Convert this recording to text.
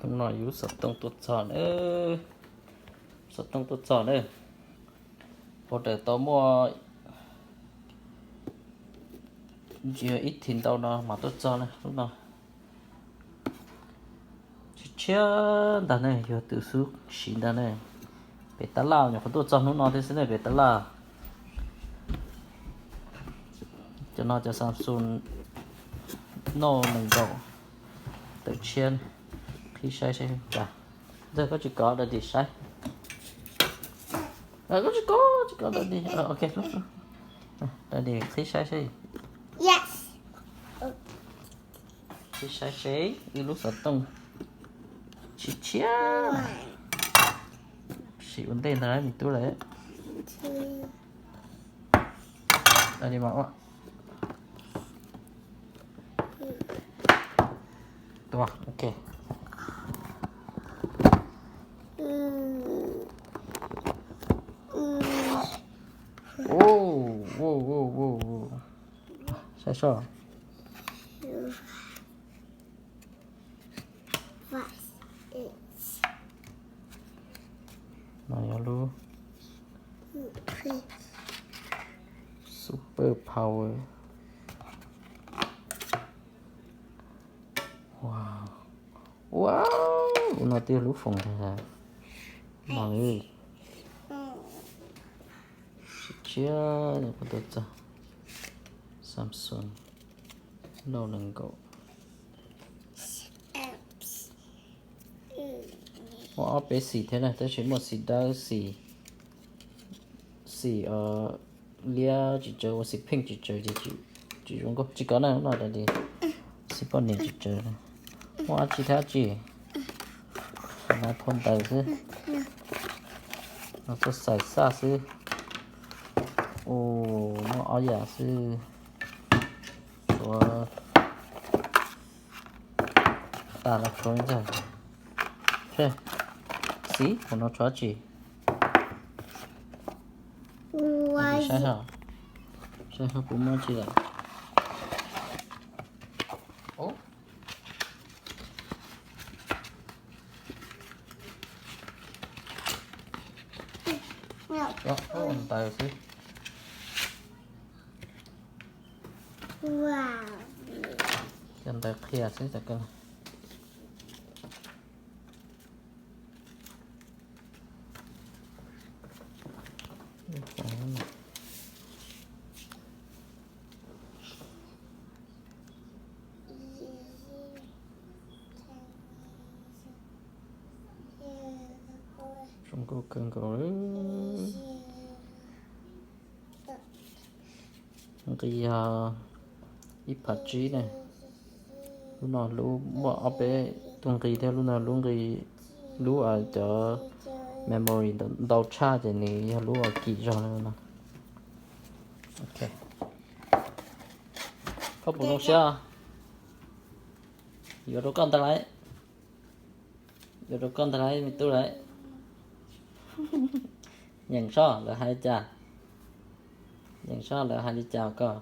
Hnub no yus xov tooj tuaj txog na, xov tooj tuaj txog na. Order tau muaj ib thim ntau no mas tuaj txog na hnub no. Tshiab tshiab ntag ne, yog tus xub siv ntag ne. Pem tab laj nyuam qhuav tuaj txog hnub no thiab xwb ne, pem tab laj. Cov no cov Samsung Note nees nkaum tawm tshiab, qhib saib seb cas. Ntxawg koj tsis kov Daddy saib. Koj tsis kov, tsis kov Daddy. Ok, Daddy qhib saib seb. Qhib saib seb wb lub xov tooj tshiab tshiab. Sim ua ntej ntag me tub lawm. Daddy mas ua. Tua, ok. Saib soj. No yog lub Super Power. Wow, wow, ua no twb yog lub foos ntag. No, tshiab, Samsung Note nees nkaum. Muaj ob peb xim thiab na, tab sis muaj xim dawb, xim, xim liab tsis tsawg, ua xim pheej tsis tsawg ces tsis zoo nkauj. Tsis kov na, no Daddy, xim poj niam tsis tsawg. Muaj dab tsi thiab dab tsi? No phau ntawv xwb. No tuaj xais xaj xwb. Ua, muaj ob yam xwb. Tshuav tas los tshuav ntag. Xib, hauv no tshuav dab tsi? Saib, saib puas muaj dab tsi lawm. Ntawv xwb. Cov ntawv qhia xwb tag kawg. Zoo nkauj kawg nkaus li. Nqi yog ib phav tsib ne. Lub no lub muaj ob peb tug nqi thiab, lub no lub nqi, lub cov memory ntau tshaj ces nws yog lub uas kim zog li no. Koj puas zoo siab? Yuav rau koj ntag lauj. Yuav rau koj ntag lauj me tub lauj. Yeem soj lawv hais li cas? Yeem soj lawv hais li cas koj?